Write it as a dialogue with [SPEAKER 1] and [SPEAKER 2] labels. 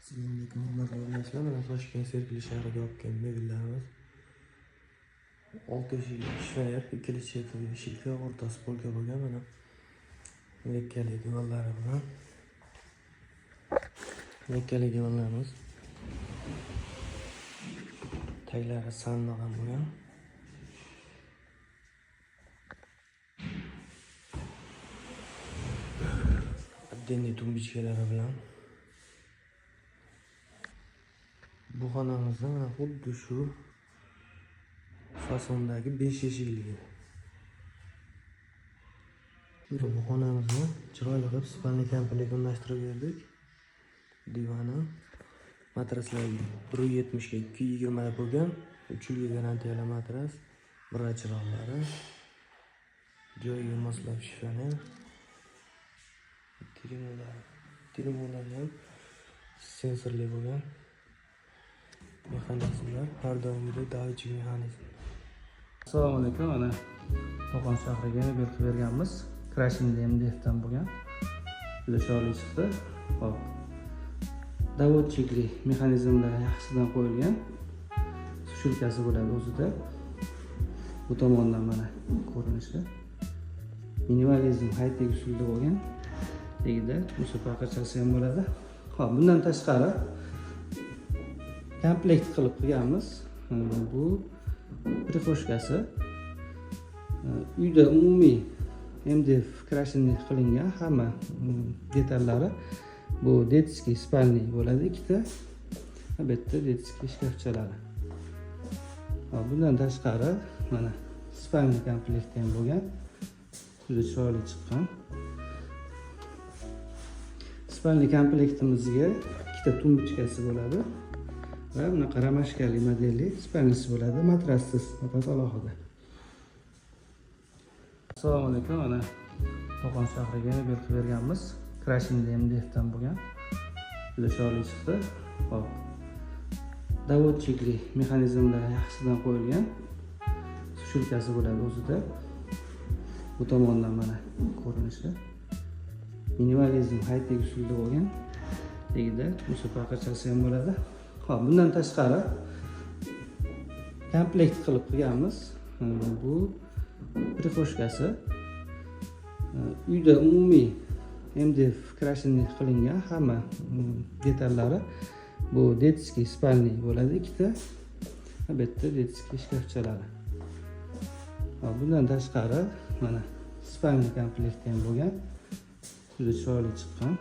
[SPEAKER 1] Assalomu alaykum, hurmatli obunachilar. Mana Toshkent Sergeli shahriga olib kelgan mebellarimiz. Olti eshikli shifoner, ikkili chetli eshikli, o'rtasi polka bo'lgan, mana lekkali divanlari bilan. Lekkali divanlarimiz. Taglari sandiq ham bo'lgan. Отдельный tumbichkalari bilan. Bu xonamizda mana xuddi shu fasondagi 5 eshikligi. Bu xonamizni chiroyli qilib spalni komplekt unlashtirib berdik. Divani, matraslar 1.70 ga 2.20 bo'lgan, 3 yilga garantiyali matras, bira chiroqlari, joyiga moslab shifoner, termolar ham sensorli bo'lgan mexanizmlar, har doimgidek davchi mexanizm.
[SPEAKER 2] Assalomu alaykum. Mana Qo'qon shahriga mebel qilib berganmiz. Krashing MDFdan bo'lgan. Juda chiroyli chiqdi. Hop. Доводчикli mexanizmlar yaxshisidan qo'yilgan. Sushilkasi bo'ladi o'zida. Bu tomondan mana ko'rinishi. Minimalizm high-tech usulda bo'lgan. Tagida o'sha paqirchasi ham bo'ladi. Hop, bundan tashqari komplekt qilib qilganmiz. Bu prixoshkasi. Uyda umumiy MDF krashing qilingan hamma detallari. Bu детский спальный bo'ladi ikkita. Bu yerda детский shkafchalari. Hop, bundan tashqari mana спальный komplekti ham bo'lgan. Juda chiroyli chiqqan. Спальный komplektimizga ikkita tumbichkasi bo'ladi. Va bunaqa romashkali modelli spalnisi bo'ladi, matrassiz, matras alohida. Assalomu alaykum. Mana Qo'qon shahriga mebel qilib berganmiz. Krashing MDFdan bo'lgan. Juda chiroyli chiqdi. Hop. Доводчикli mexanizmlar yaxshisidan qo'yilgan. Sushilkasi bo'ladi o'zida. Bu tomondan mana ko'rinishi. Minimalizm high-tech usulda bo'lgan. Tagida o'sha paqirchasi ham bo'ladi. Hop, bundan tashqari komplekt qilib qilganmiz. Bu prixoshkasi. Uyda umumiy MDF krashing qilingan hamma detallari. Bu детский спальный bo'ladi ikkita. Bu yerda детский shkafchalari. Hop, bundan tashqari mana спальный komplekti ham bo'lgan. Juda chiroyli chiqqan.